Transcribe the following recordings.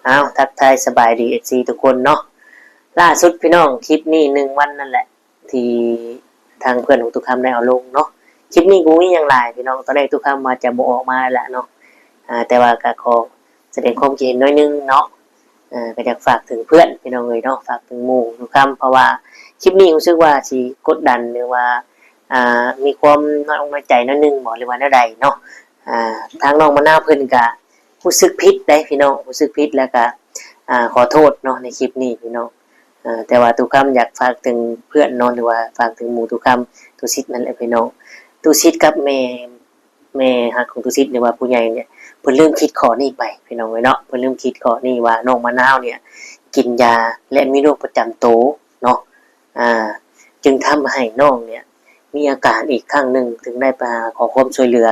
ອ້າວ ທັກທາຍສະບາຍດີ ເອັຟຊີ ທຸກຄົນເນາະ. ລ່າສຸດພີ່ນ້ອງ ຄລິບນີ້ໜຶ່ງວັນນັ້ນແຫຼະ ທີ່ທາງເພື່ອນຂອງຕຸຄຳໄດ້ເອົາລົງເນາະ. ຄລິບນີ້ກໍບໍ່ມີຫຍັງຫຼາຍພີ່ນ້ອງ, ຕອນແລກຕຸຄຳວ່າຈະບໍ່ອອກມາແລ້ວເນາະ ອາ ແຕ່ວ່າກໍຂໍສະແດງຄວາມຄິດເຫັນໜ້ອຍໜຶ່ງເນາະ. ເອີ ກໍຢາກຝາກເຖິງເພື່ອນພີ່ນ້ອງເອີຍເນາະ, ຝາກເຖິງໝູ່ຕຸຄຳ ເພາະວ່າຄລິບນີ້ຮູ້ສຶກວ່າຊິກົດດັນ ຫຼືວ່າ ອ່າ ມີຄວາມນ້ອຍອົກນ້ອຍໃຈໜ້ອຍໜຶ່ງບໍ ຫຼືວ່າແນວໃດເນາະ. ອ່າ ທາງນ້ອງມະນາວເພິ່ນກະຮູ້ສຶກຜິດເດ້ພີ່ນ້ອງ, ຮູ້ສຶກຜິດ ແລ້ວກະ ອ່າ ຂໍໂທດເນາະໃນຄລິບນີ້ພີ່ນ້ອງ. ເອີ ແຕ່ວ່າຕຸຄຳຢາກຝາກເຖິງເພື່ອນເນາະ ຫຼືວ່າຝາກເຖິງໝູ່ຕຸຄຳ ຕຸສິດນັ້ນແຫຼະພີ່ນ້ອງ. ຕຸສິດກັບແມ່ ແມ່ຮັກຂອງຕຸສິດ ຫຼືວ່າຜູ້ໃຫຍ່ເນຍ ເພິ່ນລືມຄິດຂໍ້ນີ້ໄປພີ່ນ້ອງເອີຍເນາະ. ເພິ່ນລືມຄິດຂໍ້ນີ້ວ່ານ້ອງມະນາວເນຍກິນຢາ ແລະ ມີໂລກປະຈຳໂຕເນາະ. ອ່າ ຈຶ່ງທຳໃຫ້ນ້ອງເນຍມີອາການອີກຄັ້ງໜຶ່ງ, ຈຶ່ງໄດ້ໄປຫາຂໍຄວາມຊ່ວຍເຫຼືອ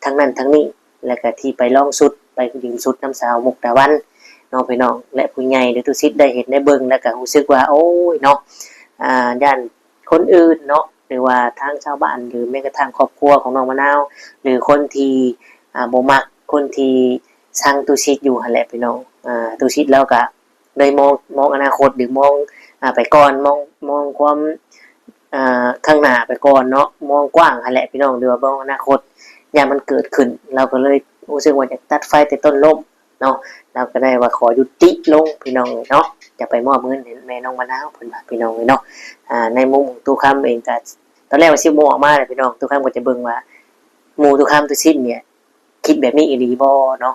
ທາງນັ້ນທາງນີ້ ແລ້ວກະທີ່ໄປລອງຊຸດ ໄປຢືມຊຸດນຳສາວມຸກດາວັນເນາະພີ່ນ້ອງ. ແລະ ຜູ້ໃຫຍ່ ຫຼື ຕຸສິດໄດ້ເຫັນໄດ້ເບິ່ງ ແລ້ວກະຮູ້ສຶກວ່າ ໂອ້ຍເນາະ ອ່າ ຢ້ານຄົນອື່ນເນາະ ຫຼືວ່າທາງຊາວບ້ານ ຫຼືແມ້ກະທັ່ງຄອບຄົວຂອງນ້ອງມະນາວ ຫຼືຄົນທີ່ ອ່າ ບໍ່ມັກ ຄົນທີ່ຊັງຕຸສິດຢູ່ຫັ້ນແຫຼະພີ່ນ້ອງ. ອ່າ ຕຸສິດລາວກະ ໄດ້ມອງ ມອງອະນາຄົດ ຫຼືມອງ ອາ ໄປກ່ອນ ມອງ ມອງຄວາມ ອາ ຂ້າງໜ້າໄປກ່ອນເນາະ, ມອງກວ້າງຫັ້ນແຫຼະພີ່ນ້ອງ ຫຼືວ່າມອງອະນາຄົດ ຢ້ານມັນເກີດຂຶ້ນ. ລາວກໍເລີຍຮູ້ສຶກວ່າຢາກຕັດໄຟແຕ່ຕົ້ນລົມເນາະ, ລາວກໍໄດ້ວ່າຂໍຍຸຕິລົງພີ່ນ້ອງເນາະ, ຈະໄປມອບເງິນໃຫ້ແມ່ນ້ອງມະນາວ ເພິ່ນວ່າພີ່ນ້ອງເອີຍເນາະ. ອາ ໃນມຸມຂອງຕຸຄຳເອງກໍ ຕອນແລກວ່າຊິບໍ່ອອກມາແຫຼະພີ່ນ້ອງ, ຕຸຄຳກໍຈະເບິ່ງວ່າໝູ່ຕຸຄຳ ຕຸສິດເນຍ ຄິດແບບນີ້ອີ່ຫຼີບໍ່ເນາະ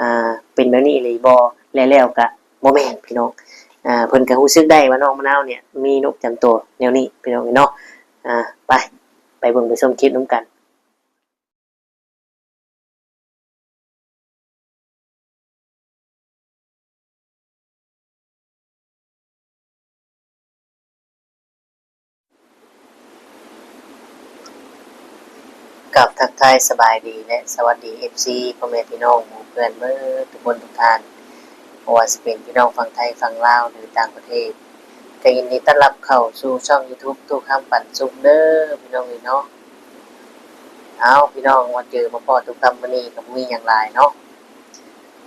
ອ່າ ເປັນແບບນີ້ອີ່ຫຼີບໍ່ ແລ້ວ ແລ້ວກະບໍ່ແມ່ນພີ່ນ້ອງ. ອ່າ ເພິ່ນກະຮູ້ສຶກໄດ້ວ່ານ້ອງມະນາວເນຍມີໂລກປະຈຳຕົວແນວນີ້ພີ່ນ້ອງເນາະ. ອ່າ ໄປ ໄປເບິ່ງໄປຊົມຄລິບນຳກັນ. ກາບທັກທາຍສະບາຍດີ ແລະ ສະຫວັດດີ ເອັຟຊີ ພໍ່ແມ່ພີ່ນ້ອງໝູ່ເພື່ອນເບິດທຸກຄົນທຸກທ່ານ, ບໍ່ວ່າຊິເປັນພີ່ນ້ອງຝັ່ງໄທ, ຝັ່ງລາວ ຫຼື ຕ່າງປະເທດ, ກໍຍິນດີຕ້ອນຮັບເຂົ້າສູ່ຊ່ອງຢູທູບ ຕຸຄຳປັນສຸກເດີພີ່ນ້ອງເອີຍເນາະ. ເອົາ ພີ່ນ້ອງ ມາເຈີມາພໍ້ຕຸຄຳມື້ນີ້ກໍບໍ່ມີຫຍັງຫຼາຍເນາະ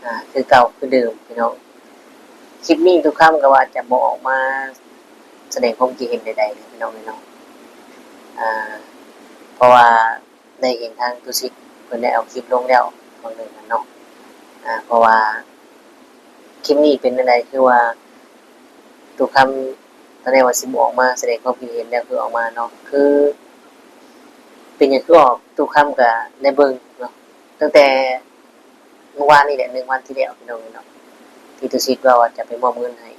ອ່າ ຄືເກົ່າຄືເດີມພີ່ນ້ອງ. ຄລິບນີ້ຕຸຄຳກໍວ່າຈະບໍ່ອອກມາສະແດງຄວາມຄິດເຫັນໃດໆ ພີ່ນ້ອງເອີຍເນາະ ອ່າ ເພາະວ່າໄດ້ເຫັນທາງຕຸສິດເພິ່ນໄດ້ເອົາຄລິບລົງແລ້ວບາງເລື່ອງຫັ້ນເນາະ ອ່າ ເພາະວ່າ ຄລິບນີ້ເປັນແນວໃດ ຄືວ່າຕຸຄຳຕອນແລກວ່າຊິບໍ່ອອກມາສະແດງຄວາມຄິດເຫັນ ແລ້ວຄືອອກມາເນາະ. ຄືເປັນຫຍັງຄືອອກ? ຕຸຄຳກະໄດ້ເບິ່ງເນາະ ຕັ້ງແຕ່ມື້ວານນີ້ແຫຼະ ໜຶ່ງວັນທີ່ແລ້ວ ພີ່ນ້ອງເນາະ ທີ່ຕຸສິດເວົ້າວ່າຈະໄປມອບເງິນໃຫ້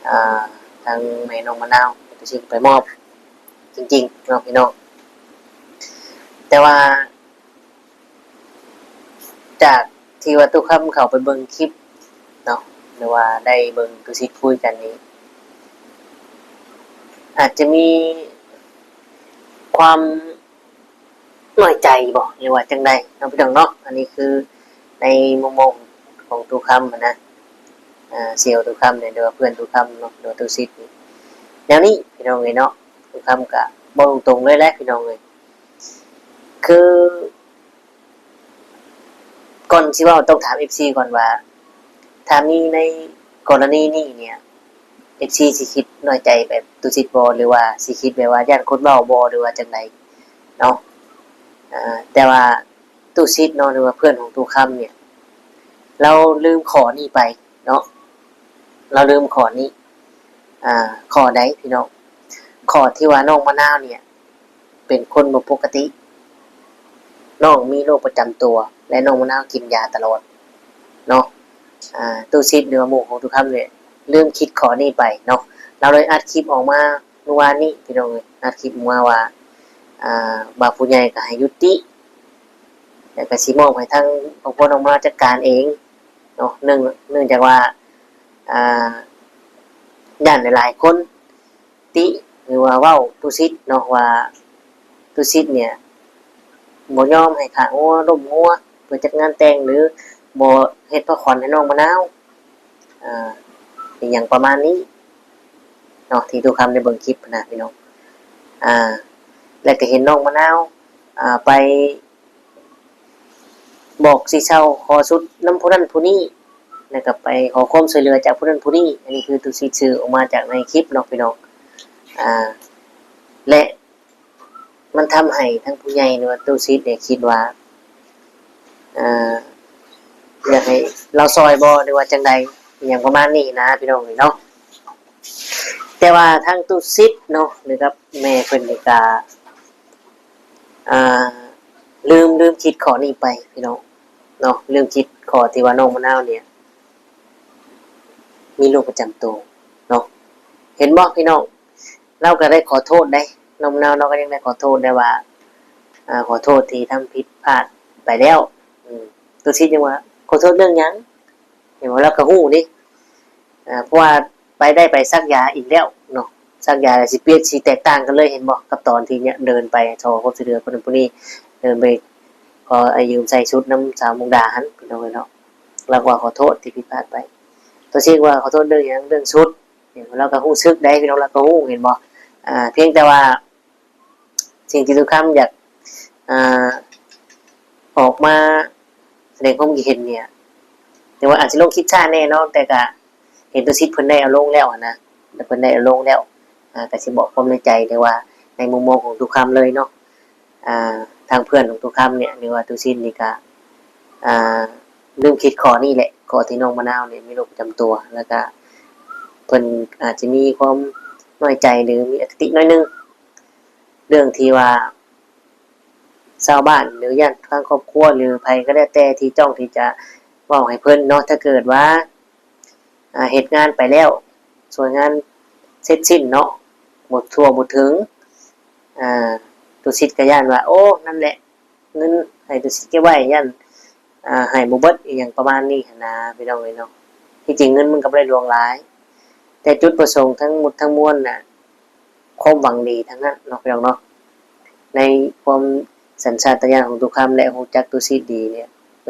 ອ່າ ທາງແມ່ນ້ອງມະນາວ, ຕຸສິດໄປມອບຈິງໆເນາະ ພີ່ນ້ອງ. ແຕ່ວ່າ ຈາກທີ່ວ່າຕຸຄຳເຂົ້າໄປເບິ່ງຄລິບເນາະ ຫຼືວ່າໄດ້ເບິ່ງຕຸສິດຄຸຍກັນນີ້ ອາດຈະມີຄວາມນ້ອຍໃຈບໍ ຫຼືວ່າຈັ່ງໃດເນາະ ພີ່ນ້ອງເນາະ. ອັນນີ້ຄືໃນມຸມມອງຂອງຕຸຄຳຫັ້ນນະ ອ່າ ສ່ຽວຕຸຄຳນີ້ ຫຼືວ່າເພື່ອນຕຸຄຳເນາະ ຫຼືວ່າຕຸສິດນີ້ ແນວນີ້ ພີ່ນ້ອງເອີຍເນາະ. ຕຸຄຳກະເວົ້າຕົງໆເລີຍແຫຼະ ພີ່ນ້ອງເອີຍ. ຄືກ່ອນຊິເວົ້າຕ້ອງຖາມເອັຟຊີກ່ອນວ່າ ຖ້າມີໃນກໍລະນີນີ້ເນຍ ເອັຟຊີຊິຄິດນ້ອຍໃຈແບບຕຸສິດບໍ່ ຫຼືວ່າຊິຄິດແບບວ່າຢ້ານຄົນເວົ້າບໍ່ ຫຼືວ່າຈັ່ງໃດເນາະ. ອ່າ ແຕ່ວ່າຕຸສິດເນາະ ຫຼືວ່າເພື່ອນຂອງຕຸຄຳເນຍ ລາວລືມຂໍ້ນີ້ໄປເນາະ ລາວລືມຂໍ້ນີ້. ອ່າ ຂໍ້ໃດພີ່ນ້ອງ? ຂໍ້ທີ່ວ່ານ້ອງມະນາວເນຍ ເປັນຄົນບໍ່ປົກກະຕິ, ນ້ອງມີໂລກປະຈຳຕົວ ແລະ ນ້ອງມະນາວກິນຢາຕະຫຼອດເນາະ. ອ່າ ຕຸສິດ ຫຼືວ່າໝູ່ຂອງຕຸຄຳນີ້ ລືມຄິດຂໍ້ນີ້ໄປເນາະ, ລາວເລີຍອັດຄລິບອອກມາມື້ວານນີ້ ພີ່ນ້ອງເອີຍ, ອັດຄລິບອອກມາວ່າ ອ່າ ວ່າຜູ້ໃຫຍ່ກໍໃຫ້ຍຸຕິ ແລ້ວກໍຊິມອບໃຫ້ທາງຄອບຄົວນ້ອງມະນາວຈັດການເອງເນາະ, ເນື່ອງ ເນື່ອງຈາກວ່າ ອ່າ ຢ້ານຫຼາຍໆຄົນ ຕິ ຫຼືວ່າເວົ້າຕຸສິດເນາະ ວ່າຕຸສິດເນຍບໍ່ຍອມໃຫ້ຂ້າງົວ ລົ້ມງົວເພື່ອຈັດງານແຕ່ງ ຫຼືບໍ່ເຮັດພາຂວັນໃຫ້ນ້ອງມະນາວ ອ່າ ອີ່ຫຍັງປະມານນີ້ເນາະ ທີ່ຕຸຄຳໄດ້ເບິ່ງຄລິບຫັ້ນນະ ພີ່ນ້ອງ. ອ່າ ແລ້ວກໍເຫັນນ້ອງມະນາວ ອ່າ ໄປ ບອກຊິເຊົ່າຂໍຊຸດນຳຜູ້ນັ້ນຜູ້ນີ້ ແລ້ວກໍໄປຂໍຄວາມຊ່ວຍເຫຼືອຈາກຜູ້ນັ້ນຜູ້ນີ້. ອັນນີ້ຄືຕຸສິດສື່ອອກມາຈາກໃນຄລິບເນາະພີ່ນ້ອງ. ອ່າ ແລະ ມັນທຳໃຫ້ທັງຜູ້ໃຫຍ່ ຫຼືວ່າຕຸສິດນີ້ຄິດວ່າ ອ່າ ຢາກໃຫ້ລາວຊ່ອຍບໍ່ ຫຼືວ່າຈັ່ງໃດ ອີ່ຫຍັງປະມານນີ້ນະພີ່ນ້ອງເອີຍເນາະ. ແຕ່ວ່າທັງຕຸສິດເນາະ ຫຼືກັບແມ່ເພິ່ນນີ້ກະ ອ່າ ລືມ ລືມຄິດຂໍ້ນີ້ໄປພີ່ນ້ອງເນາະ, ລືມຄິດຂໍ້ທີ່ວ່ານ້ອງມະນາວນີ້ມີໂລກປະຈຳໂຕເນາະ. ເຫັນບໍ່ພີ່ນ້ອງ? ລາວກໍໄດ້ຂໍໂທດເດ້ ນ້ອງມະນາວເນາະ ກໍຍັງໄດ້ຂໍໂທດໄດ້ວ່າ ອ່າ ຂໍໂທດທີ່ທຳຜິດພາດໄປແລ້ວ. ອືມ ຕຸສິດຍັງວ່າ ຂໍໂທດເລື່ອງຫຍັງ? ເຫັນບໍ່? ລາວກໍຮູ້ເດ້ ອ່າ ເພາະວ່າໄປໄດ້ໄປສັກຢາອີກແລ້ວເນາະ, ສັກຢາຊິປ່ຽນ ຊິແຕກຕ່າງກັນເລີຍ ເຫັນບໍ່? ກັບຕອນທີ່ເດີນໄປຂໍຄວາມຊ່ວຍເຫຼືອຄົນນັ້ນຄົນນີ້ ເດີນໄປຂໍ ອາ ຢືມໃສ່ຊຸດນຳສາວມຸກດາຫັ້ນ ພີ່ນ້ອງເອີຍເນາະ. ລາວກໍວ່າຂໍໂທດທີ່ຜິດພາດໄປ, ຕົວຈິງວ່າຂໍໂທດເລື່ອງຫຍັງ? ເລື່ອງຊຸດ. ເຫັນບໍ່? ລາວກໍຮູ້ສຶກໄດ້ພີ່ນ້ອງ ລາວກໍຮູ້ ເຫັນບໍ່? ອ່າ ພຽງແຕ່ວ່າ ສິ່ງທີ່ຕຸຄຳຢາກ ອ່າ ອອກມາສະແດງຄວາມຄິດເຫັນນີ້ ແຕ່ວ່າອາດຊິລົງຄລິບຊ້າແດ່ເນາະ ແຕ່ກະເຫັນຕຸສິດເພິ່ນໄດ້ເອົາລົງແລ້ວຫັ້ນນະ, ເພິ່ນໄດ້ເອົາລົງແລ້ວ ອ່າ ກະຊິບອກຄວາມໃນໃຈ ຫຼືວ່າໃນມຸມມອງຂອງຕຸຄຳເລີຍເນາະ. ອ່າ ທາງເພື່ອນຂອງຕຸຄຳນີ້ ຫຼືວ່າຕຸສິດນີ້ກະ ອ່າ ລືມຄິດຂໍ້ນີ້ແຫຼະ ຂໍ້ທີ່ນ້ອງມະນາວນີ້ມີໂລກປະຈຳຕົວ ແລ້ວກະເພິ່ນອາດຈະມີຄວາມນ້ອຍໃຈ ຫຼືມີອະຄະຕິໜ້ອຍໜຶ່ງ ເລື່ອງທີ່ວ່າຊາວບ້ານ ຫຼືຍາດທາງຄອບຄົວ ຫຼືໃຜກໍແລ້ວແຕ່ທີ່ຈ້ອງທີ່ຈະເວົ້າໃຫ້ເພິ່ນເນາະ, ຖ້າເກີດວ່າ ອ່າ ເຮັດງານໄປແລ້ວ ຊ່ວຍງານເສັດສິ້ນເນາະ ບໍ່ທົ່ວບໍ່ເຖິງ ອ່າ ຕຸສິດກໍຢ້ານວ່າ ໂອ້ ນັ້ນແຫຼະ ເງິນໃຫ້ຕຸສິດເກັບໄວ້ ຢ້ານ ອ່າ ໃຫ້ບໍ່ເບິດ ອີ່ຫຍັງປະມານນີ້ຫັ້ນນາ ພີ່ນ້ອງເອີຍເນາະ. ທີ່ຈິງເງິນມັນກໍບໍ່ໄດ້ຫຼວງຫຼາຍ ແຕ່ຈຸດປະສົງທັງໝົດທັງມວນນະ ຄວາມຫວັງດີທັງນັ້ນເນາະ ພີ່ນ້ອງເນາະ. ໃນຄວາມສັນຊາດຕະຍານຂອງຕຸຄຳ ແລະ ຮູ້ຈັກຕຸສິດດີນີ້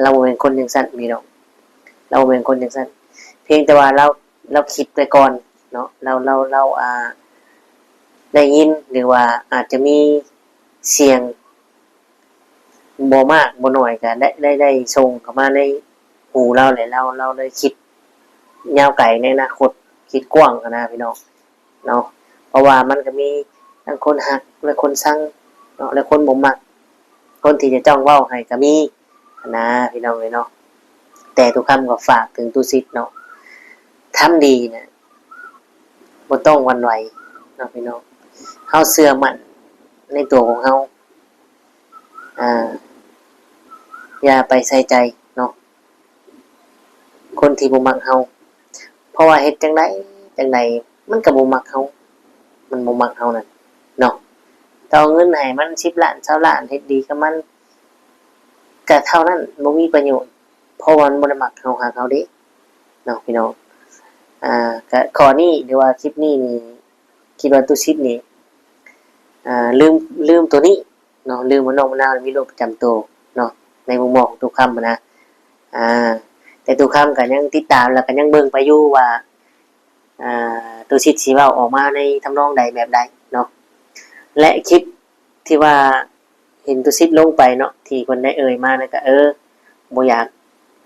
ລາວບໍ່ແມ່ນຄົນຈັ່ງຊັ້ນ ພີ່ນ້ອງ, ລາວບໍ່ແມ່ນຄົນຈັ່ງຊັ້ນ. ພຽງແຕ່ວ່າລາວ ລາວຄິດໄວ້ກ່ອນເນາະ, ລາວ ລາວ ລາວ ອ່າ ໄດ້ຍິນ ຫຼືວ່າອາດຈະມີສຽງ ບໍ່ມາກບໍ່ໜ້ອຍກໍໄດ້ ໄດ້ ໄດ້ສົ່ງເຂົ້າມາໃນຫູລາວ ແລະ ລາວ ລາວໄດ້ຄິດຍາວໄກໃນອະນາຄົດ ຄິດກວ້າງຫັ້ນນະ ພີ່ນ້ອງເນາະ. ເພາະວ່າມັນກໍມີທັງຄົນຮັກ ແລະ ຄົນຊັງເນາະ ແລະ ຄົນບໍ່ມັກ ຄົນທີ່ຈະຈ້ອງເວົ້າໃຫ້ກໍມີຫັ້ນນະ ພີ່ນ້ອງເອີຍເນາະ. ແຕ່ຕຸຄຳກໍຝາກເຖິງຕຸສິດເນາະ, ທຳດີນະ ບໍ່ຕ້ອງຫວັ່ນໄຫວເນາະ ພີ່ນ້ອງ. ເຮົາເຊື່ອໝັ້ນໃນຕົວຂອງເຮົາ ອ່າ ຢ່າໄປໃສ່ໃຈເນາະ ຄົນທີ່ບໍ່ມັກເຮົາ, ເພາະວ່າເຮັດຈັ່ງໃດຈັ່ງໃດມັນກໍບໍ່ມັກເຮົາ, ມັນບໍ່ມັກເຮົານັ້ນເນາະ. ເຈົ້າເອົາເງິນໃຫ້ມັນສິບລ້ານ ຊາວລ້ານ ເຮັດດີກັບມັນ ກະເທົ່ານັ້ນ ບໍ່ມີປະໂຫຍດ, ເພາະວ່າມັນບໍ່ໄດ້ມັກເຮົາ ຮັກເຮົາເດ້ເນາະ ພີ່ນ້ອງ. ອ່າ ກະຂໍ້ນີ້ ຫຼືວ່າຄລິບນີ້ນີ້ ຄິດວ່າຕຸສິດນີ້ ອ່າ ລືມ ລືມໂຕນີ້ເນາະ, ລືມວ່ານ້ອງມະນາວມີໂລກປະຈຳໂຕເນາະ ໃນມຸມມອງຂອງຕຸຄຳຫັ້ນນະ. ອ່າ ແຕ່ຕຸຄຳກໍຍັງຕິດຕາມ ແລ້ວກໍຍັງເບິ່ງໄປຢູ່ວ່າ ອ່າ ຕຸສິດຊິເວົ້າອອກມາໃນທຳນອງໃດແບບໃດເນາະ. ແລະ ຄລິບທີ່ວ່າເຫັນຕຸສິດລົງໄປເນາະ ທີ່ເພິ່ນໄດ້ເອີ່ຍມານັ້ນກໍ ເອີ ບໍ່ຢາກ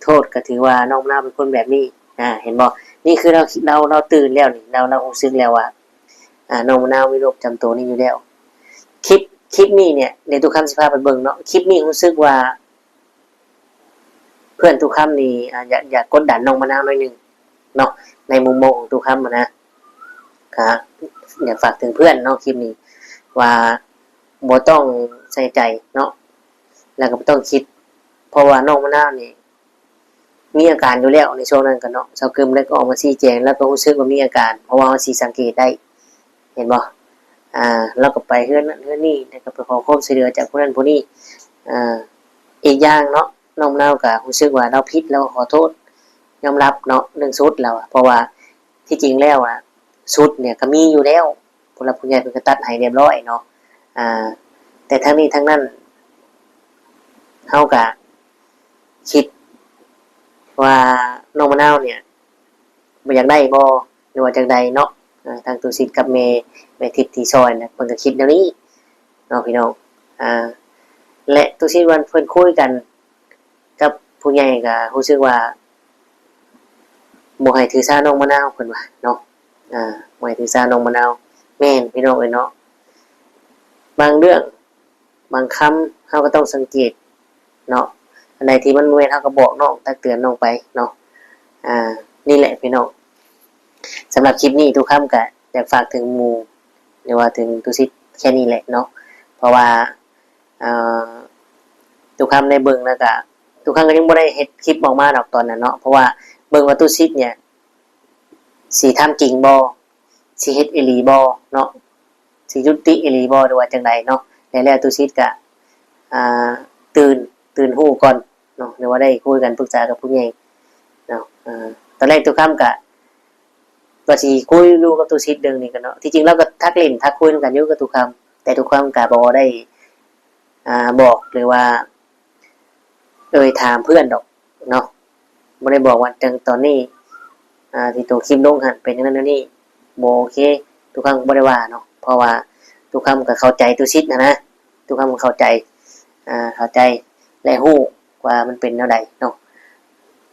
ໂທດ ກໍຖືວ່ານ້ອງມະນາວເປັນຄົນແບບນີ້ ອ່າ ເຫັນບໍ່? ນີ້ຄືລາວ ລາວ ລາວຕື່ນແລ້ວນີ້ ລາວ ລາວຮູ້ສຶກແລ້ວວ່າ ອ່າ ນ້ອງມະນາວມີໂລກປະຈຳໂຕນີ້ຢູ່ແລ້ວ. ຄລິບ ຄລິບນີ້ເນຍ ດຽວຕຸຄຳຊິພາໄປເບິ່ງເນາະ, ຄລິບນີ້ຮູ້ສຶກວ່າ ເພື່ອນຕຸຄຳນີ້ ອາ ຢາກ ຢາກກົດດັນນ້ອງມະນາວໜ້ອຍໜຶ່ງເນາະ ໃນມຸມມອງຂອງຕຸຄຳຫັ້ນນະ. ກະຢາກຝາກເຖິງເພື່ອນເນາະ ຄລິບນີ້ ວ່າບໍ່ຕ້ອງໃສ່ໃຈເນາະ ແລ້ວກໍບໍ່ຕ້ອງຄິດ ເພາະວ່ານ້ອງມະນາວນີ້ມີອາການຢູ່ແລ້ວໃນຊ່ວງນັ້ນກະເນາະ. ສາວກຶມໄດ້ກໍອອກມາຊີ້ແຈງ ແລ້ວກໍຮູ້ສຶກວ່າມີອາການ ເພາະວ່າເຮົາຊິສັງເກດໄດ້ ເຫັນບໍ່? ອ່າ ລາວກໍໄປເຮືອນນັ້ນເຮືອນນີ້ ແລ້ວກໍໄປຂໍຄວາມຊ່ວຍເຫຼືອຈາກຜູ້ນັ້ນຜູ້ນີ້. ອ່າ ອີກຢ່າງເນາະ ນ້ອງມະນາວກໍຮູ້ສຶກວ່າລາວຜິດ ລາວກໍຂໍໂທດ ຍອມຮັບເນາະ ເລື່ອງຊຸດລາວອະ. ເພາະວ່າທີ່ຈິງແລ້ວອະ ຊຸດເນຍກໍມີຢູ່ແລ້ວ ຜູ້ຫຼັກຜູ້ໃຫຍ່ເພິ່ນກໍຕັດໃຫ້ຮຽບຮ້ອຍເນາະ. ອ່າ ແຕ່ທັງນີ້ທັງນັ້ນ ເຮົາກໍຄິດວ່ານ້ອງມະນາວເນຍ ບໍ່ຢາກໄດ້ບໍ່ ຫຼືວ່າຈັ່ງໃດເນາະ. ເອີ ທາງຕຸສິດກັບແມ່ ແມ່ທິບທີ່ຊ່ອຍນະ ເພິ່ນກໍຄິດແນວນີ້ເນາະ ພີ່ນ້ອງ. ອ່າ ແລະ ຕຸສິດວ່າເພິ່ນຄຸຍກັນກັບຜູ້ໃຫຍ່ ກໍຮູ້ສຶກວ່າ ບໍ່ໃຫ້ຖືສານ້ອງມະນາວ ເພິ່ນວ່າເນາະ. ອ່າ ບໍ່ໃຫ້ຖືສານ້ອງມະນາວ. ແມ່ນພີ່ນ້ອງເອີຍເນາະ, ບາງເລື່ອງ ບາງຄຳເຮົາກໍຕ້ອງສັງເກດເນາະ, ອັນໃດທີ່ມັນບໍ່ແມ່ນເຮົາກໍບອກນ້ອງ ຕັກເຕືອນນ້ອງໄປເນາະ. ອ່າ ນີ້ແຫຼະພີ່ນ້ອງ, ສຳລັບຄລິບນີ້ ຕຸຄຳກໍຢາກຝາກເຖິງໝູ່ ຫຼືວ່າເຖິງຕຸສິດແຄ່ນີ້ແຫຼະເນາະ, ເພາະວ່າ ອ່າ ຕຸຄຳໄດ້ເບິ່ງແລ້ວກະ ຕຸຄຳກໍຍັງບໍ່ໄດ້ເຮັດຄລິບອອກມາດອກຕອນນັ້ນເນາະ, ເພາະວ່າເບິ່ງວ່າຕຸສິດເນຍ ຊິທຳຈິງບໍ່ ຊິເຮັດອີ່ຫຼີບໍ່ເນາະ, ຊິຢຸດຕິອີ່ຫຼີບໍ່ ຫຼືວ່າຈັ່ງໃດເນາະ. ແລ້ວ ແລ້ວຕຸສິດກະ ອ່າ ຕື່ນ ຕື່ນຮູ້ກ່ອນເນາະ ຫຼືວ່າໄດ້ຄຸຍກັນປຶກສາກັບຜູ້ໃຫຍ່ເນາະ. ອ່າ ຕອນແລກຕຸຄຳກະ ວ່າຊິຄຸຍຢູ່ກັບຕຸສິດເລື່ອງນີ້ກັນເນາະ, ທີ່ຈິງລາວກໍທັກຫຼິ້ນທັກຄຸຍນຳກັນຢູ່ກັບຕຸຄຳ, ແຕ່ຕຸຄຳກໍບໍ່ໄດ້ ອ່າ ບອກ ຫຼືວ່າເອີ່ຍຖາມເພື່ອນດອກເນາະ, ບໍ່ໄດ້ບອກວ່າຈັ່ງຕອນນີ້ ອ່າ ທີ່ໂຕຄລິບລົງຫັ້ນເປັນຢ່າງນັ້ນແນວນີ້ ບໍ່ໂອເຄ. ຕຸຄຳກໍບໍ່ໄດ້ວ່າເນາະ, ເພາະວ່າຕຸຄຳກໍເຂົ້າໃຈຕຸສິດຫັ້ນນະ, ຕຸຄຳກໍເຂົ້າໃຈ ອ່າ ເຂົ້າໃຈ ແລະ ຮູ້ວ່າມັນເປັນແນວໃດເນາະ,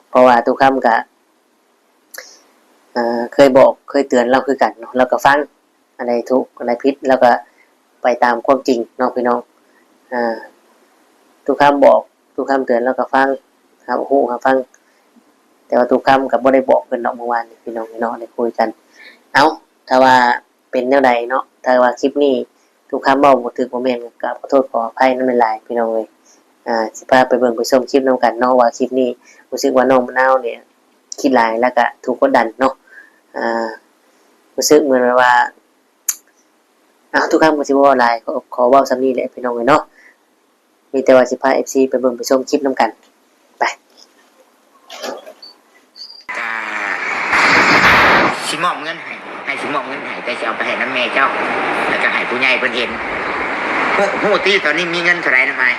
ເພາະວ່າຕຸຄຳກໍ ເອີ ເຄີຍບອກເຄີຍເຕືອນລາວຄືກັນເນາະ, ລາວກໍຟັງ, ອັນໃດຖືກອັນໃດຜິດລາວກໍໄປຕາມຄວາມຈິງເນາະພີ່ນ້ອງ. ອ່າ ຕຸຄຳບອກ ຕຸຄຳເຕືອນລາວກໍຟັງ, ຮັບຮູ້ຮັບຟັງ, ແຕ່ວ່າຕຸຄຳກໍບໍ່ໄດ້ບອກເພິ່ນດອກ ເມື່ອວານນີ້ພີ່ນ້ອງເນາະ ໄດ້ຄຸຍກັນ. ເອົ້າ ຖ້າວ່າເປັນແນວໃດເນາະ, ຖ້າວ່າຄລິບນີ້ຕຸຄຳເວົ້າບໍ່ຖືກບໍ່ແມ່ນ ກໍຂໍໂທດຂໍອະໄພນຳຫຼາຍໆ ພີ່ນ້ອງເອີຍ. ອ່າ ຊິພາໄປເບິ່ງໄປຊົມຄລິບນຳກັນເນາະ ວ່າຄລິບນີ້ຮູ້ສຶກວ່ານ້ອງມະນາວນີ້ ຄິດຫຼາຍ ແລ້ວກະຖືກກົດດັນເນາະ. ອ່າ ຮູ້ສຶກເໝືອນວ່າ ເອົ້າ ທຸກຄັ້ງບໍ່ຊິເວົ້າຫຼາຍ, ຂໍ ຂໍເວົ້າສ່ຳນີ້ແຫຼະພີ່ນ້ອງເອີຍເນາະ. ມີແຕ່ວ່າຊິພາເອັຟຊີໄປເບິ່ງໄປຊົມຄລິບນຳກັນ. ໄປ. ກະຊິມອບເງິນໃຫ້, ອ້າຍຊິມອບເງິນໃຫ້, ແຕ່ຊິເອົາໄປໃຫ້ນຳແມ່ເຈົ້າ ແລ້ວກະໃຫ້ຜູ້ໃຫຍ່ເພິ່ນເຫັນ. ຮູ້ ຮູ້ຕິ ຕອນນີ້ມີເງິນເທົ່າໃດນຳອ້າຍ?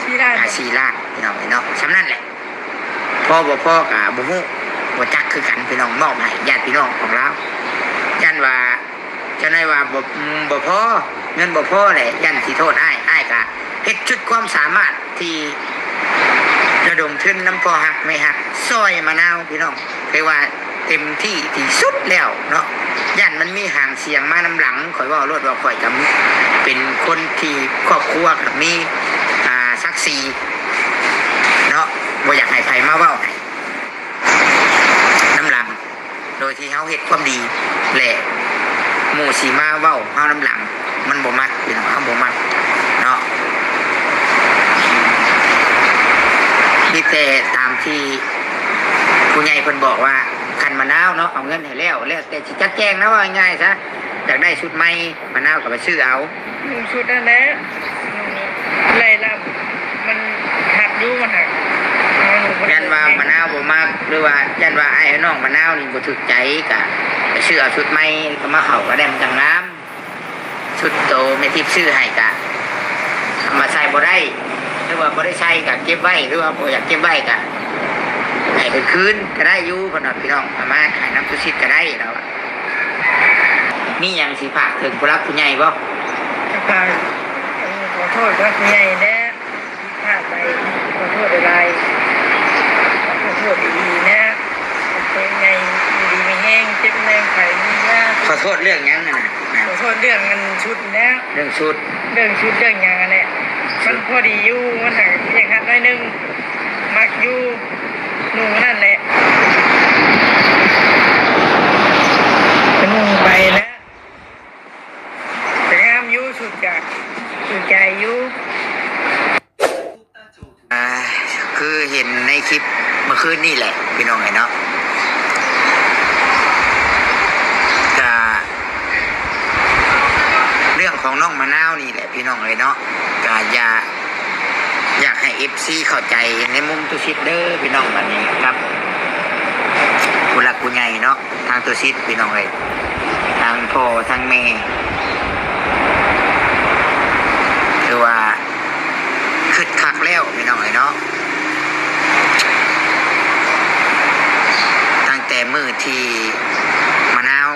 ສີ່ລ້ານ. ອ່າ ສີ່ລ້ານ ພີ່ນ້ອງເອີຍເນາະ, ສ່ຳນັ້ນແຫຼະ. ພໍບໍ່ພໍກໍບໍ່ຮູ້ ບໍ່ຈັກຄືກັນພີ່ນ້ອງ, ມອບໃຫ້ຍາດພີ່ນ້ອງຂອງລາວ. ຢ້ານວ່າ ເຈົ້ານາຍວ່າບໍ່ ບໍ່ພໍ ເງິນບໍ່ພໍແຫຼະ, ຢ້ານຊິໂທດອ້າຍ. ອ້າຍກໍເຮັດສຸດຄວາມສາມາດທີ່ລະດົມທຶນນຳພໍ່ຮັກແມ່ຮັກ ຊ່ອຍມະນາວພີ່ນ້ອງ, ຖືວ່າເຕັມທີ່ທີ່ສຸດແລ້ວເນາະ. ຢ້ານມັນມີຫາງສຽງມານຳຫຼັງ, ຂ້ອຍເວົ້າໂລດວ່າຂ້ອຍກໍເປັນຄົນທີ່ຄອບຄົວກໍມີ ອ່າ ສັກສີ ເນາະ, ບໍ່ຢາກໃຫ້ໃຜມາເວົ້າໃຫ້ນຳຫຼັງ ໂດຍທີ່ເຮົາເຮັດຄວາມດີ ແລະ ໝູ່ຊິມາເວົ້າເຮົານຳຫຼັງ ມັນບໍ່ມັກພີ່ນ້ອງ, ເຮົາບໍ່ມັກເນາະ. ມີແຕ່ຕາມທີ່ຜູ້ໃຫຍ່ເພິ່ນບອກວ່າ ຄັນມະນາວເນາະ ເອົາເງິນໃຫ້ແລ້ວ ແລ້ວແຕ່ຊິຈັດແຈງນະ, ເວົ້າງ່າຍໆຊະ, ຢາກໄດ້ຊຸດໃໝ່ ມະນາວກໍໄປຊື້ເອົາ. ໜຶ່ງຊຸດນັ້ນແຫຼະ ໄລ່ລຳ ມັນຄັກຢູ່ ມັນຫັກ ຢ້ານວ່າມະນາວບໍ່ມັກ ຫຼືວ່າຢ້ານວ່າອ້າຍນ້ອງມະນາວນີ້ບໍ່ຖືກໃຈ ກະໄປຊື້ເອົາຊຸດໃໝ່ ກໍມາເຂົ້າກໍໄດ້ ມັນຈັ່ງງາມ. ຊຸດໂຕແມ່ທິບຊື້ໃຫ້ກະເອົາມາໃສ່ບໍ່ໄດ້ ຫຼືວ່າບໍ່ໄດ້ໃສ່ກະເກັບໄວ້ ຫຼືວ່າບໍ່ຢາກເກັບໄວ້ກະໃຫ້ເພິ່ນຄືນກໍໄດ້ຢູ່ ເພິ່ນວ່າພີ່ນ້ອງ ເອົາມາໃຫ້ນຳຕຸສິດກໍໄດ້ ລາວວ່າ. ມີຫຍັງຊິຝາກເຖິງຜູ້ຫຼັກຜູ້ໃຫຍ່ບໍ່? ກໍຝາກ ເອີ ຂໍໂທດຜູ້ຫຼັກຜູ້ໃຫຍ່ແດ່ ຜິດພາດໄປ ຂໍໂທດຫຼາຍໆ ຂໍໂທດອີ່ຫຼີແດ່ ຂໍໃຫ້ໃຫຍ່ຢູ່ດີມີແຮງ ເຈັບແຮງໄຂ້ມີຢາ. ຂໍໂທດເລື່ອງຫຍັງຫັ້ນນະ? ຂໍໂທດເລື່ອງອັນຊຸດແລ້ວ ເລື່ອງຊຸດ ເລື່ອງຊຸດເລື່ອງຫຍັງຫັ້ນແຫຼະ ມັນພໍດີຢູ່ ມັນຫາກຢາກຮັດໜ້ອຍໜຶ່ງ ມັກຢູ່ ນຸ່ງນັ້ນແຫຼະ ກໍນຸ່ງໄປແລ້ວ ກໍງາມຢູ່ ຊຸດກະຖືກໃຈຢູ່. ອ່າ ຄືເຫັນໃນຄລິບເມື່ອຄືນນີ້ແຫຼະ ພີ່ນ້ອງເອີຍເນາະ, ກະເລື່ອງຂອງນ້ອງມະນາວນີ້ແຫຼະ ພີ່ນ້ອງເອີຍເນາະ, ກະຢາກ ຢາກໃຫ້ເອັຟຊີເຂົ້າໃຈໃນມຸມຕຸສິດເດີ ພີ່ນ້ອງ. ບັດນີ້ກັບຜູ້ຫຼັກຜູ້ໃຫຍ່ເນາະ ທາງຕຸສິດ ພີ່ນ້ອງເອີຍ, ທັງພໍ່ທັງແມ່ ຄືວ່າຄຶດຄັກແລ້ວ ພີ່ນ້ອງເອີຍເນາະ. ຕັ້ງແຕ່ມື້ທີ່ມະນາວ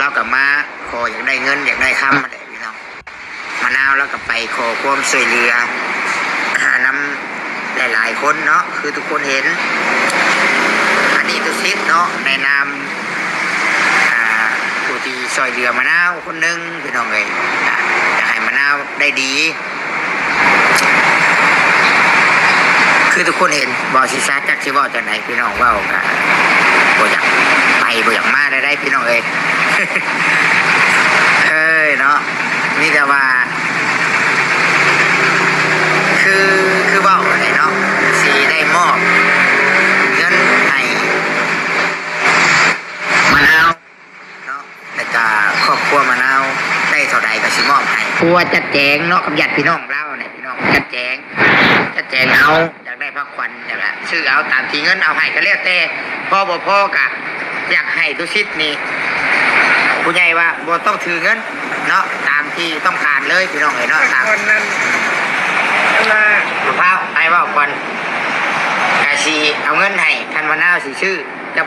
ລາວກໍມາຂໍຢາກໄດ້ເງິນຢາກໄດ້ຄຳຫັ້ນແຫຼະ ພີ່ນ້ອງ. ມະນາວລາວກໍໄປຂໍຄວາມຊ່ວຍເຫຼືອນຳຫຼາຍໆຄົນເນາະ ຄືທຸກຄົນເຫັນ. ອັນ ໃນນາມ ອ່າ ຜູ້ທີ່ຊ່ອຍເຫຼືອມະນາວຄົນໜຶ່ງ ພີ່ນ້ອງເອີຍ ອ່າ ຢາກໃຫ້ມະນາວໄດ້ດີ ຄືທຸກຄົນເຫັນ ເວົ້າຊິຊາ ຈັກຊິເວົ້າຈັ່ງໃດ ພີ່ນ້ອງ ເວົ້າກະບໍ່ຢາກໄປ ບໍ່ຢາກມາແລ້ວໃດ໋ ພີ່ນ້ອງເອີຍ ເອີຍເນາະ ມີແຕ່ວ່າ ຄື ຄືເວົ້າຫັ້ນແຫຼະເນາະ ຊິໄດ້ມອບເງິນໃຫ້ມະນາວເນາະ ແລ້ວກະຄອບຄົວມະນາວໄດ້ເທົ່າໃດກໍຊິມອບໃຫ້ ຜູ້ວ່າຈັດແຈງເນາະ ກັບຍາດພີ່ນ້ອງລາວຫັ້ນແຫຼະ ພີ່ນ້ອງ ຈັດແຈງ ຈັດແຈງເອົາ ຢາກໄດ້ພາກຂວັນ ແລ້ວກະຊື້ເອົາຕາມທີ່ເງິນເອົາໃຫ້ກໍແລ້ວແຕ່ ພໍບໍ່ພໍກະຢາກໃຫ້ຕຸສິດນີ້ ຜູ້ໃຫຍ່ວ່າບໍ່ຕ້ອງຖືເງິນເນາະ ຕາມທີ່ຕ້ອງການເລີຍ ພີ່ນ້ອງເອີຍເນາະ ຕາມ ກ່ອນນັ້ນ ອັນວ່າ ພາວອ້າຍເວົ້າກ່ອນ ກະຊິເອົາເງິນໃຫ້ ຄັນວ່ານາວຊິຊື້ກັບ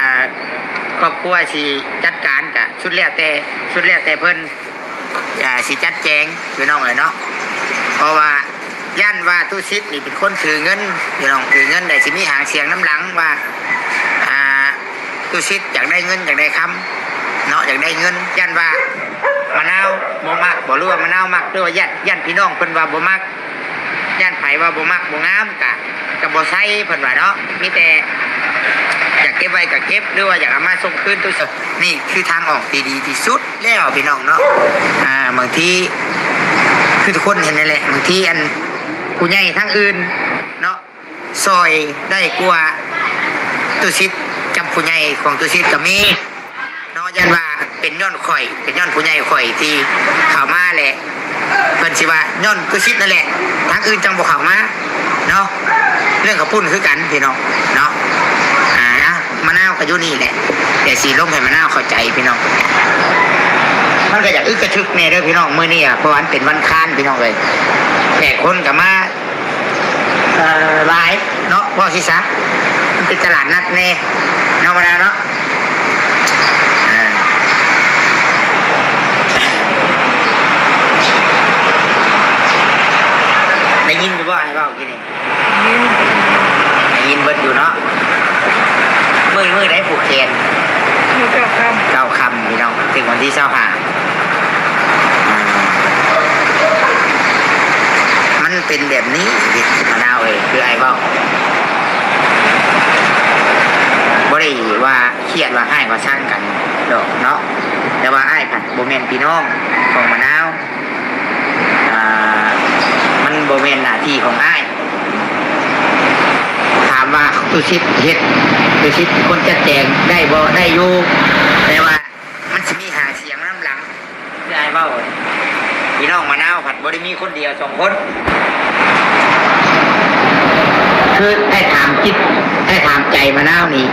ອ່າ ຄອບຄົວຊິຈັດການ ກະສຸດແລ້ວແຕ່ ສຸດແລ້ວແຕ່ເພິ່ນ ອ່າ ຊິຈັດແຈງ ພີ່ນ້ອງເອີຍເນາະ ເພາະວ່າຢ້ານວ່າຕຸສິດນີ້ເປັນຄົນຖືເງິນ ພີ່ນ້ອງ ຖືເງິນ ແລ້ວຊິມີຫາງສຽງນຳຫຼັງວ່າ ອ່າ ຕຸສິດຢາກໄດ້ເງິນ ຢາກໄດ້ຄຳເນາະ ຢາກໄດ້ເງິນ ຢ້ານວ່າມະນາວບໍ່ມັກບໍ ຫຼືວ່າມະນາວມັກ ຫຼືວ່າຢ້ານ ຢ້ານພີ່ນ້ອງເພິ່ນວ່າບໍ່ມັກ ຢ້ານໃຜວ່າບໍ່ມັກບໍ່ງາມກະ ກະບໍ່ໃສ່ ເພິ່ນວ່າເນາະ ມີແຕ່ຢາກເກັບໄວ້ກະເກັບ ຫຼືວ່າຢາກເອົາມາສົ່ງຄືນຕຸສິດ ນີ້ຄືທາງອອກທີ່ດີທີ່ສຸດແລ້ວ ພີ່ນ້ອງເນາະ ອ່າ ບາງທີ ຄືທຸກຄົນເຫັນນັ້ນແຫຼະ ບາງທີອັນ ຜູ້ໃຫຍ່ທາງອື່ນເນາະ ຊ່ອຍໄດ້ກວ່າຕຸສິດກັບຜູ້ໃຫຍ່ຂອງຕຸສິດກໍມີເນາະ ຢ້ານວ່າເປັນຍ້ອນຂ້ອຍ ເປັນຍ້ອນຜູ້ໃຫຍ່ຂ້ອຍທີ່ເຂົ້າມາແຫຼະ ເພິ່ນຊິວ່າຍ້ອນຕຸສິດນັ້ນແຫຼະ ທາງອື່ນຈັ່ງບໍ່ເຂົ້າມາເນາະ ເລື່ອງເຂົ້າປຸ້ນຄືກັນພີ່ນ້ອງເນາະ ອ່າ ມະນາວກໍຢູ່ນີ້ແຫຼະ ດຽວຊິລົງໃຫ້ມະນາວເຂົ້າໃຈພີ່ນ້ອງ ມັນກໍຢາກອຶກກະທຶກແດ່ເດີພີ່ນ້ອງ ມື້ນີ້ອະ ເພາະວ່າມັນເປັນວັນຄານພີ່ນ້ອງເອີຍ ແຂກຄົນກໍມາ ເອີ ຫຼາຍເນາະ ເວົ້າຊິຊະ ມັນເປັນຕະຫຼາດນັດແດ່ເນາະ ມະນາວເນາະ ເອີ ໄດ້ຍິນຢູ່ບໍ່ອ້າຍເວົ້າກີ້ນີ້? ໄດ້ຍິນເບິດຢູ່ເນາະ ມື້ ມື້ໃດຜູກແຂນ? ມື້ເກົ້າຄ່ຳ ເກົ້າຄ່ຳ ພີ່ນ້ອງ ເຖິງວັນທີຊາວຫ້າ ອ່າ ມັນເປັນແບບນີ້ ມະນາວເອີຍ ຄືອ້າຍເວົ້າ ບໍ່ໄດ້ວ່າຄຽດວ່າຮ້າຍວ່າຊັງກັນດອກເນາະ ແຕ່ວ່າອ້າຍພັດບໍ່ແມ່ນພີ່ນ້ອງຂອງມະນາວ ອ່າ ມັນບໍ່ແມ່ນໜ້າທີ່ຂອງອ້າຍ ຖາມວ່າຕຸສິດເຮັດ ຕຸສິດເປັນຄົນຈັດແຈງໄດ້ບໍ່? ໄດ້ຢູ່ ແຕ່ວ່າມັນຊິມີຫາງສຽງນຳຫຼັງ ຄືອ້າຍເວົ້າ ພີ່ນ້ອງມະນາວພັດບໍ່ໄດ້ມີຄົນດຽວສອງຄົນ ຄືອ້າຍຖາມຈິດ ອ້າຍຖາມໃຈມະນາວນີ້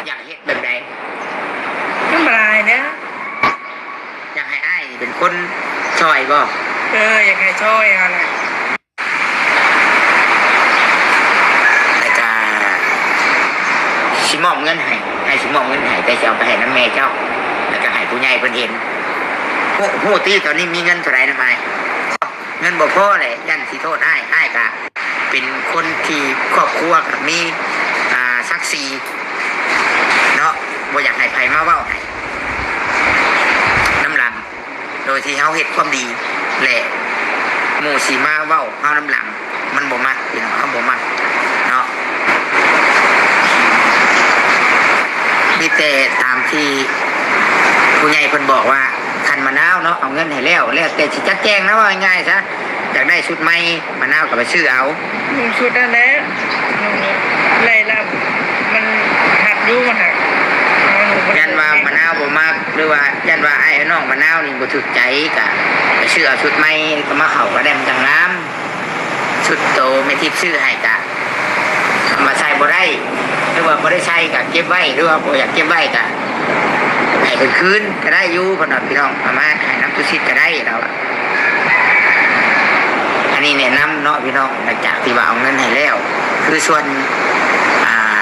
ຢາກເຮັດແບບໃດ? ທຳມະດາແຫຼະ ຢາກໃຫ້ອ້າຍເປັນຄົນຊ່ອຍບໍ່? ເອີ ຢາກໃຫ້ຊ່ອຍຫັ້ນແຫຼະ ແລ້ວກະຊິມອບເງິນໃຫ້ ອ້າຍຊິມອບເງິນໃຫ້ ແຕ່ຊິເອົາໄປໃຫ້ນຳແມ່ເຈົ້າ ແລ້ວກະໃຫ້ຜູ້ໃຫຍ່ເພິ່ນເຫັນ ຮູ້ ຮູ້ຕິ ຕອນນີ້ມີເງິນເທົ່າໃດນຳອ້າຍ? ເງິນບໍ່ພໍແຫຼະ ຢ້ານຊິໂທດອ້າຍ ອ້າຍກະເປັນຄົນທີ່ຄອບຄົວກະມີ ອ່າ ສັກສີເນາະ ບໍ່ຢາກໃຫ້ໃຜມາເວົ້າໃຫ້ນຳຫຼັງ ໂດຍທີ່ເຮົາເຮັດຄວາມດີ ແລະ ໝູ່ຊິມາເວົ້າເຮົານຳຫຼັງ ມັນບໍ່ມັກ ພີ່ນ້ອງ ເຮົາບໍ່ມັກເນາະ ມີແຕ່ຕາມທີ່ຜູ້ໃຫຍ່ເພິ່ນບອກວ່າ ຄັນມະນາວເນາະ ເອົາເງິນໃຫ້ແລ້ວ ແລ້ວແຕ່ຊິຈັດແຈງນະ ເວົ້າງ່າຍໆຊະ ຢາກໄດ້ຊຸດໃໝ່ ມະນາວກໍໄປຊື້ເອົາ ນຸ່ງຊຸດນັ້ນແຫຼະ ນຸ່ງໄລ່ລຳ ມັນຮັກຢູ່ ມັນຮັກ ຢ້ານວ່າມະນາວບໍ່ມັກ ຫຼືວ່າຢ້ານວ່າອ້າຍນ້ອງມະນາວນີ້ບໍ່ຖືກໃຈ ກະໄປຊື້ເອົາຊຸດໃໝ່ ກໍມາເຂົ້າກໍໄດ້ ມັນຈັ່ງງາມ ຊຸດໂຕແມ່ທິບຊື້ໃຫ້ກະ ມາໃສ່ບໍ່ໄດ້ ຫຼືວ່າບໍ່ໄດ້ໃສ່ກະເກັບໄວ້ ຫຼືວ່າບໍ່ຢາກເກັບໄວ້ກະໃຫ້ເພິ່ນຄືນກໍໄດ້ຢູ່ ເພິ່ນວ່າ ພີ່ນ້ອງ ເອົາມາໃຫ້ນຳຕຸສິດກໍໄດ້ ລາວວ່າ ອັນນີ້ແນະນຳເນາະ ພີ່ນ້ອງ ຫຼັງຈາກທີ່ວ່າເອົາເງິນໃຫ້ແລ້ວ ຄືສ່ວນ ອ່າ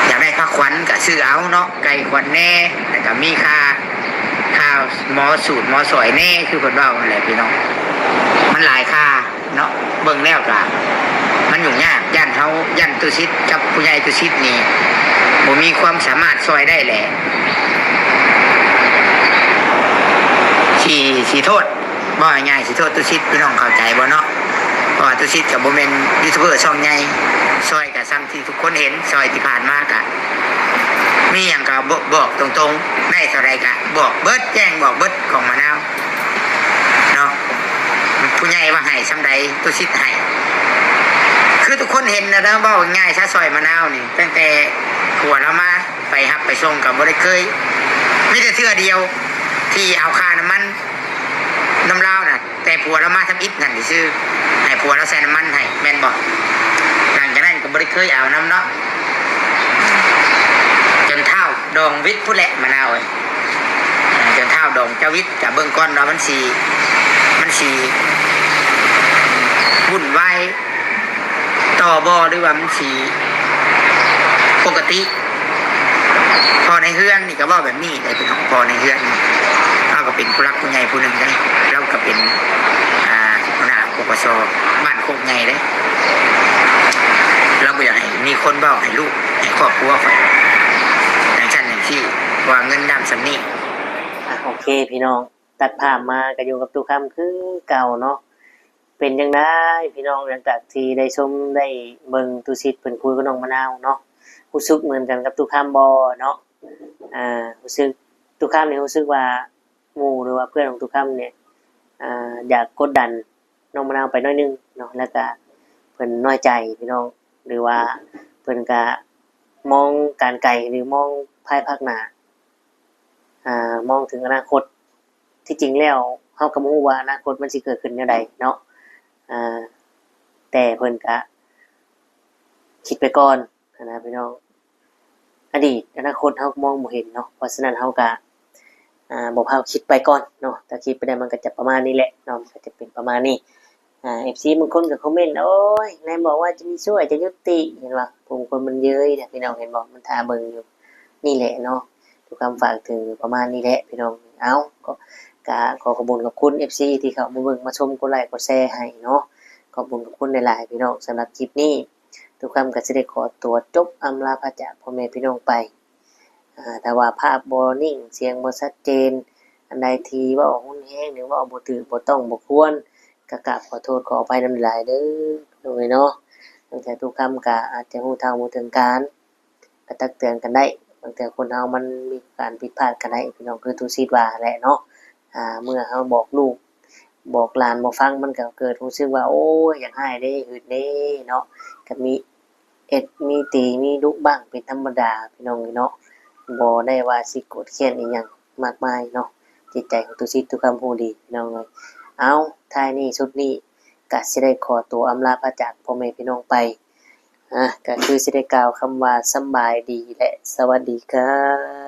ຢາກໄດ້ພາຂວັນກໍຊື້ເອົາເນາະ ໄກ່ຂວັນແດ່ ແລ້ວກໍມີຄ່າ ຄ່າໝໍສູດໝໍສອຍແດ່ ຄືເພິ່ນເວົ້າຫັ້ນແຫຼະ ພີ່ນ້ອງ ມັນຫຼາຍຄ່າ ເນາະ ເບິ່ງແລ້ວກະມັນຫຍຸ້ງຍາກ ຢ້ານເຮົາ ຢ້ານ ຕຸສິດກັບຜູ້ໃຫຍ່ຕຸສິດນີ້ ບໍ່ມີຄວາມສາມາດຊ່ອຍໄດ້ແຫຼະ ຊິ ຊິໂທດ ເວົ້າງ່າຍໆ ຊິໂທດຕຸສິດ ພີ່ນ້ອງເຂົ້າໃຈບໍ່ເນາະ? ເພາະວ່າຕຸສິດກໍບໍ່ແມ່ນຢູທູບເບີຊ່ອງໃຫຍ່ ຊ່ອຍກໍສ່ຳທີ່ທຸກຄົນເຫັນ ຊ່ອຍທີ່ຜ່ານມາກໍມີຫຍັງກໍບອກ ບອກຕົງໆ ໄດ້ເທົ່າໃດກໍບອກເບິດ ແຈ້ງບອກເບິດຂອງມະນາວເນາະ. ຜູ້ໃຫຍ່ວ່າໃຫ້ສ່ຳໃດ ຕຸສິດໃຫ້ ຄືທຸກຄົນເຫັນນະ ເວົ້າງ່າຍໆຊະ ຊ່ອຍມະນາວນີ້ ຕັ້ງແຕ່ຜົວລາວມາ ໄປຮັບໄປສົ່ງກໍບໍ່ໄດ້ເຄີຍ ມີແຕ່ເທື່ອດຽວທີ່ເອົາຄ່ານ້ຳມັນນຳລາວນະ ແຕ່ຜົວລາວມາທຳອິດຫັ້ນຊື່ໆ ໃຫ້ຜົວລາວໃສ່ນ້ຳມັນໃຫ້ ແມ່ນບໍ່? ຫຼັງຈາກນັ້ນກໍບໍ່ໄດ້ເຄີຍເອົານຳເນາະ ຈົນທ້າວດອງວິດພຸ້ນແຫຼະ ມະນາວເອີຍ ຈົນທ້າວດອງຈາວິດ ກະເບິ່ງກ່ອນວ່າມັນຊິ ມັນຊິວຸ່ນວາຍ ຕໍ່ບໍ່ ຫຼືວ່າມັນຊິປົກກະຕິ? ພໍ່ໃນເຮືອນນີ້ກໍເວົ້າແບບນີ້ໄດ໋ພີ່ນ້ອງ ພໍ່ໃນເຮືອນນີ້ ລາວກໍເປັນຜູ້ຫຼັກຜູ້ໃຫຍ່ຜູ້ໜຶ່ງໄດ໋ ລາວກໍເປັນ ອ່າ ຫົວໜ້າ ປກສ ບ້ານໂຄກໃຫຍ່ເດ້ ລາວບໍ່ຢາກໃຫ້ມີຄົນເວົ້າໃຫ້ລູກໃຫ້ຄອບຄົວຂ້ອຍຈັ່ງຊັ້ນຈັ່ງຊີ້ ວ່າເງິນດຳສ່ຳນີ້. ອ່ະ ໂອເຄ ພີ່ນ້ອງ ຕັດພາບມາກໍຢູ່ກັບຕູ້ຄຳຄືເກົ່າເນາະ. ເປັນຈັ່ງໃດພີ່ນ້ອງ ຫຼັງຈາກທີ່ໄດ້ຊົມໄດ້ເບິ່ງຕູ້ສິດເພິ່ນຄຸຍກັບນ້ອງມະນາວເນາະ ຮູ້ສຶກເໝືອນກັນກັບຕູ້ຄຳບໍ່ເນາະ? ອ່າ ຮູ້ສຶກ ຕູ້ຄຳນີ້ຮູ້ສຶກວ່າໝູ່ ຫຼືວ່າເພື່ອນຂອງຕູ້ຄຳນີ້ ອ່າ ຢາກກົດດັນນ້ອງມະນາວໄປໜ້ອຍໜຶ່ງເນາະ ແລ້ວກະເພິ່ນນ້ອຍໃຈພີ່ນ້ອງ ຫຼືວ່າເພິ່ນກະມອງການໄກ ຫຼືມອງພາຍພາກໜ້າ ອ່າ ມອງເຖິງອະນາຄົດ. ທີ່ຈິງແລ້ວເຮົາກໍບໍ່ຮູ້ວ່າອະນາຄົດມັນຊິເກີດຂຶ້ນແນວໃດເນາະ ອ່າ ແຕ່ເພິ່ນກະຄິດໄປກ່ອນຫັ້ນນະພີ່ນ້ອງ ອະດີດອະນາຄົດເຮົາກໍມອງບໍ່ເຫັນເນາະ ເພາະສະນັ້ນເຮົາກະ ອ່າ ບໍ່ພາວຄິດໄປກ່ອນເນາະ ຖ້າຄິດໄປໄດ້ມັນກໍຈະປະມານນີ້ແຫຼະເນາະ ມັນກໍຈະເປັນປະມານນີ້. ອ່າ ເອັຟຊີບາງຄົນກໍຄອມເມັນ ໂອ້ຍ ນາຍບອກວ່າຈະມີຊ່ວຍ ຈະຍຸຕິ ເຫັນບໍ່ ຜູ້ບາງຄົນມັນເຍີ້ຍນະ ພີ່ນ້ອງເຫັນບໍ່ ມັນຖ້າເບິ່ງຢູ່ ນີ້ແຫຼະເນາະ ທຸກຄຳຝາກເຖິງປະມານນີ້ແຫຼະພີ່ນ້ອງ. ເອົ້າ ກໍ ກະຂໍຂອບບຸນຂອບຄຸນເອັຟຊີທີ່ເຂົ້າມາເບິ່ງມາຊົມ ກົດໄລກົດແຊໃຫ້ເນາະ ຂອບບຸນຂອບຄຸນຫຼາຍໆ ພີ່ນ້ອງ. ສຳລັບຄລິບນີ້ ທຸກຄຳກໍຊິໄດ້ຂໍຕົວຈົບອຳລາພາຈາກພໍ່ແມ່ພີ່ນ້ອງໄປ. ອ່າ ຖ້າວ່າພາບບໍ່ນິ່ງ ສຽງບໍ່ຊັດເຈນ ອັນໃດທີ່ເວົ້າຮຸນແຮງ ຫຼືເວົ້າບໍ່ຖືກ ບໍ່ຕ້ອງ ບໍ່ຄວນ ກໍກາບຂໍໂທດຂໍອະໄພນຳຫຼາຍໆເດີ ໂດຍເນາະ. ບາງເທື່ອທຸກຄຳກໍອາດຈະຮູ້ເທົ່າບໍ່ເຖິງການ ກໍຕັກເຕືອນກັນໄດ້ ບາງເທື່ອຄົນເຮົາມັນມີການຜິດພາດກໍໄດ້ ພີ່ນ້ອງ ຄືຕູ້ສິດວ່າແຫຼະເນາະ. ອ່າ ເມື່ອເຮົາບອກລູກບອກຫຼານບໍ່ຟັງ ມັນກໍເກີດຮູ້ສຶກວ່າ ໂອ້ຍ ຢາກຮ້າຍເດ້ ຫຶດເດ້ເນາະ ກໍມີ ເຮັດມີຕີມີດຸບ້າງເປັນທຳມະດາພີ່ນ້ອງເອີຍເນາະ ບໍ່ໄດ້ວ່າຊິໂກດແຄ້ນອີ່ຫຍັງມາກມາຍເນາະ. ຈິດໃຈຂອງຕູ້ສິດ ຕູ້ຄຳຮູ້ດີພີ່ນ້ອງເອີຍ. ເອົ້າ ທ້າຍນີ້ສຸດນີ້ກະຊິໄດ້ຂໍຕົວອຳລາພາຈາກພໍ່ແມ່ພີ່ນ້ອງໄປ ອາ ກະຄືຊິໄດ້ກ່າວຄຳວ່າສຳບາຍດີ ແລະ ສະຫວັດດີຄ່ະ.